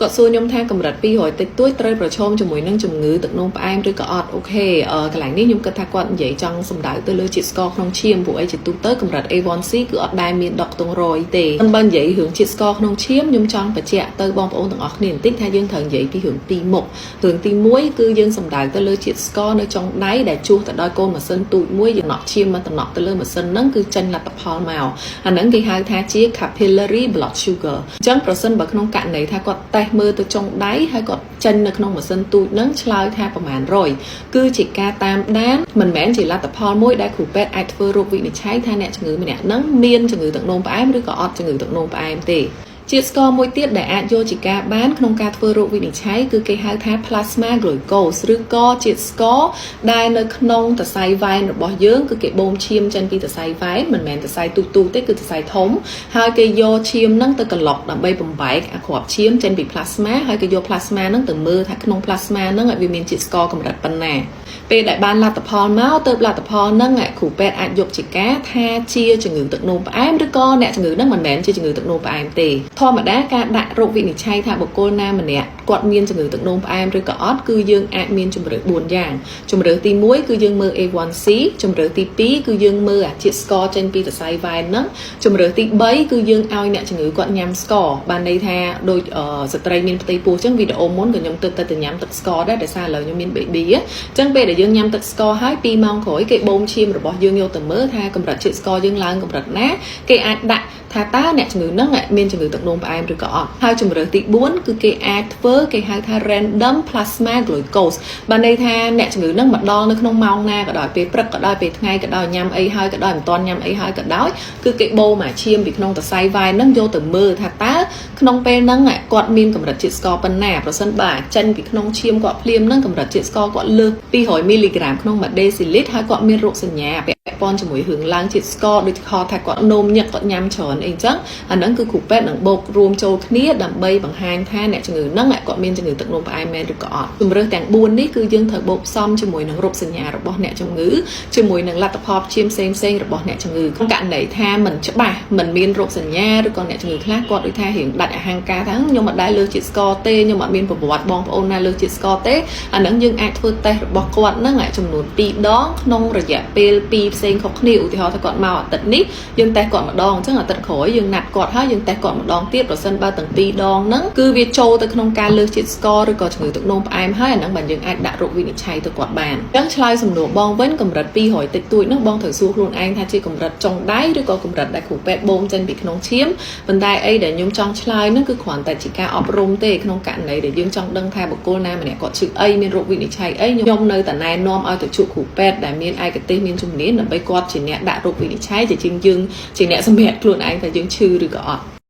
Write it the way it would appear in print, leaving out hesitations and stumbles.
គាត់សួរខ្ញុំថាកម្រិត200តិចតួចត្រូវប្រឈមជាមួយនឹងជំងឺទឹកនោមផ្អែមឬក៏អត់OK កន្លែងនេះខ្ញុំគិតថាគាត់និយាយចង់សំដៅទៅលើជាតិស្ករក្នុងឈាមព្រោះអីជាទូទៅកម្រិត A1C គឺអត់ដែលមានដកខ្ទង់រយទេមិនបើនិយាយរឿងជាតិស្ករក្នុងឈាមខ្ញុំចង់បញ្ជាក់ទៅបងប្អូនទាំងអស់គ្នាបន្តិចថាយើងត្រូវនិយាយពីរឿងពីរមុខរឿងទី1គឺយើងសំដៅទៅលើជាតិស្ករនៅចុងដៃដែលជួសទៅដោយកូនម៉ាស៊ីនទូចមួយយើងណក់ឈាមមកតំណក់ទៅលើម៉ាស៊ីនហ្នឹងគឺចេញលទ្ធផលមកអាហ្នឹងគេហៅថាជា capillary blood sugar អញ្ចឹងប្រសិនបើក្នុងករណីថាគាត់តេស្តមើលទៅចុងដៃហើយគាត់ចេញនៅក្នុងម៉ាស៊ីនទូចហ្នឹងឆ្លើយថាប្រមាណ100គឺជាការតាមដានមិនមែនជាលទ្ធផលមួយដែលគ្រូពេទ្យអាចធ្វើរោគវិនិច្ឆ័យថាអ្នកជំងឺម្នាក់ហ្នឹងមានជំងឺទឹកនោមផ្អែមឬក៏អត់ជំងឺទឹកនោមផ្អែមទេជាតិស្ករមួយទៀតដែលអាចយកជាការបានក្នុងការធ្វើរោគវិនិច្ឆ័យគឺគេហៅថា plasma glucose ឬក៏ជាតិស្ករដែលនៅក្នុងសរសៃវ៉ែនរបស់យើងគឺគេបូមឈាមចេញពីសរសៃវ៉ែនមិនមែនសរសៃទូចៗទេគឺសរសៃធំហើយគេយកឈាមហ្នឹងទៅក្លុកដើម្បីបំបែកអាគ្រាប់ឈាមចេញពី plasma ហើយគេយក plasma ហ្នឹងទៅមើលថាក្នុង plasma ហ្នឹងឲ្យវាមានជាតិស្ករកម្រិតប៉ុណ្ណាពេលដែលបានលទ្ធផលមកទៅលទ្ធផលហ្នឹងគ្រូពេទ្យអាចយកជាការថាជាជំងឺទឹកនោមផ្អែមឬក៏អ្នកជំងឺហ្នឹងមិនមែនជាជំងឺទឹកនោមផ្អែមទេធម្មតាការដាក់រោគវិនិច្ឆ័យថាបុគ្គលណាម្នាក់គាត់មានជំងឺទឹកនោមផ្អែមឬក៏អត់គឺយើងអាចមានជម្រើស4យ៉ាងជម្រើសទី1គឺយើងមើល A1C ជម្រើសទី2គឺយើងមើលអាជាតិស្ករចេញពីសរសៃវ៉ែនហ្នឹងជម្រើសទី3គឺយើងឲ្យអ្នកជំងឺគាត់ញ៉ាំស្ករបានន័យថាដូចស្ត្រីមានផ្ទៃពោះអញ្ចឹងវីដេអូមុនក៏ខ្ញុំទើបតែទៅញ៉ាំទឹកស្ករដែរដោយសារឥឡូវខ្ញុំមាន baby អញ្ចឹងពេលដែលយើងញ៉ាំទឹកស្ករហើយ2ម៉ោងក្រោយគេបូមឈាមរបស់យើងយកទៅមើលថាកម្រិតជាតិស្ករយើងឡើងកម្រិតណាគេអាចដាក់ថាតើអ្នកជំងឺហ្នឹងមានជំងឺទឹកនោមផ្អែមឬក៏អត់ហើយជម្រើសទី4គឺគេអាចធ្វើគេហៅថា random plasma glucose បានន័យថាអ្នកជំងឺហ្នឹងមកដល់នៅក្នុងម៉ោងណាក៏ដោយពេលព្រឹកក៏ដោយពេលថ្ងៃក៏ដោយញ៉ាំអីហើយក៏ដោយមិនទាន់ញ៉ាំអីហើយក៏ដោយគឺគេបូមអាឈាមពីក្នុងសរសៃវ៉ែនហ្នឹងយកទៅមើលថាតើក្នុងពេលហ្នឹងគាត់មានកម្រិតជាតិស្ករប៉ុណ្ណាប្រសិនបើចេញពីក្នុងឈាមគាត់ភ្លាមហ្នឹងកម្រិតជាតិស្ករគាត់លើស200មីលីក្រាមក្នុងមួយដេស៊ីលីត្រហើយគាត់មានរោគសញ្ញាពាក់ព័ន្ធជាមួយរឿងឡើងជាតិស្ករដូចខថាគាត់នោមញឹកគាត់ញ៉ាំច្រើនអីចឹងអាហ្នឹងគឺគ្រូពេទ្យនឹងបូករួមចូលគ្នាដើម្បីបង្ហាញថាអ្នកជំងឺហ្នឹងគាត់មានជំងឺទឹកនោមផ្អែមមែនឬក៏អត់ជម្រើសទាំង4នេះគឺយើងត្រូវបូកផ្សំជាមួយនឹងរោគសញ្ញារបស់អ្នកជំងឺជាមួយនឹងលទ្ធផលព្យាមផ្សេងផ្សេងរបស់អ្នកជំងឺក្នុងករណីថាមិនច្បាស់មិនមានរោគសញ្ញាឬក៏អ្នកជំងឺខ្លះគាត់ដូចថារៀងដាច់អហង្ការថាខ្ញុំមិនដែលលើសជាតិស្ករទេខ្ញុំអត់មានប្រវត្តិបងប្អូនណាលើសជាតិស្ករទេអាហ្នឹងយើងអាចធ្វើតេស្តរបស់គាត់ហ្នឹងចំនួន2ដងក្នុងរយៈពេល2ផ្សេងខុសគ្នាឧទាហរណ៍ថាគាត់មកអាទិត្យនេះយើងតេស្តគាត់ម្ដងអញ្ចឹងអាទិត្យក្រោយយើងណាត់គាត់ហើយយើងតេស្តគាត់ម្ដងទៀតប្រសិនបើទាំងពីរដងហ្នឹងគឺវាចូលទៅក្នុងការលើសជាតិស្ករឬក៏ជំងឺទឹកនោមផ្អែមហើយអាហ្នឹងបានយើងអាចដាក់រោគវិនិច្ឆ័យទៅគាត់បានអញ្ចឹងឆ្លើយសំណួរបងវិញកម្រិត200តិចតួចហ្នឹងបងត្រូវសួរខ្លួនឯងថាជាកម្រិតចុងដៃឬក៏កម្រិតដែលគ្រូពេទ្យបូមចេញពីក្នុងឈាមប៉ុន្តែអីដែលខ្ញុំចង់ឆ្លើយហ្នឹងគឺគ្រាន់តែជាការអប់រំទេក្នុងករណីដែលយើងចង់ដឹងថាបុគ្គលណាម្នាក់គាត់ឈឺអីមានរោគវិនិច្ឆ័យអីខ្ញុំនៅតែណែនាំឲ្យទៅជួបគ្រូពេទ្យដែលមានឯកទេសមានជំនាញដើម្បីគាត់ជាអ្នកដាក់រោគវិនិច្ឆ័យជាជាងយើងជាអ្នកសម្រាប់ខ្លួនឯងថាយើងឈឺឬក៏អត់។